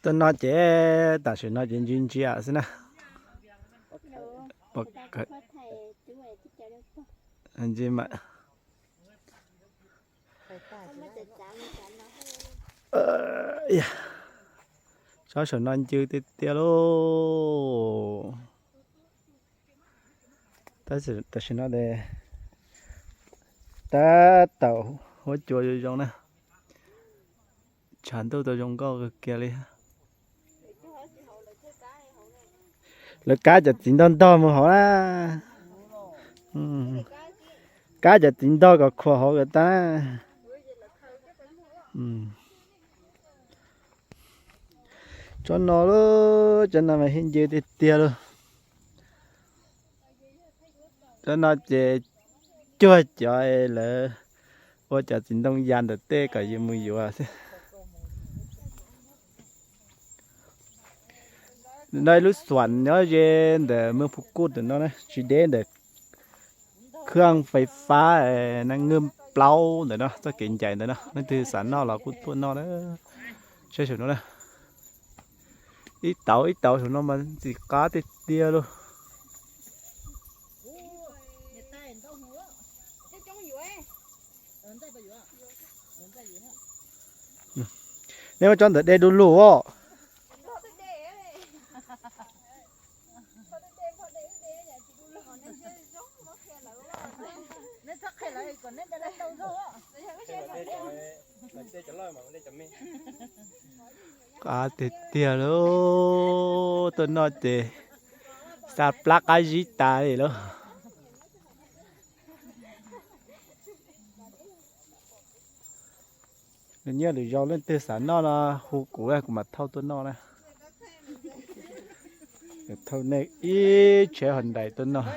Tuaj no ces tam sim no ces ntsia ntsia xwb na. Tsob saum no ncw tiag tiag lauj. Tam sim no tab tom huab cua zoo zoo na. Tshav ntuj tau zoo nkauj kawg kiag li. Lawv kab cov txiv ntog ntog mus hauv na. Kab cov txiv ntog kom khuam hauv kom tag. Tsob no lauj, tsob no mas heev ncw tiag tiag lauj. Tsob no ces cuag cov lawv ua cov txiv ntoo ya ntawm tej kom yus mus yuav xwb. No ib lub xuam nyob ze ntawm Mws Phu Kuj ntawm no, tsis deb ntawm khwj fais fab nees nkwj plaub ntawm no, txoj kev ncaim ntawm no. Leej twg xav noj los kuj tuaj noj na. Saib saum no na, ib tauv ib tauv saum no mas ntxim qab tiag tiag lauj. Nej muab tsob ntawm dej du lug os. Qab tiag tiag lauj, tuaj noj ces xa plab qab zib tas li lauj. Nyiaj lwm zaus leej twg xav noj no hu kuv, kuv mam thauj tuaj noj na. Thauj nej ib tsheb hos ntais tuaj noj.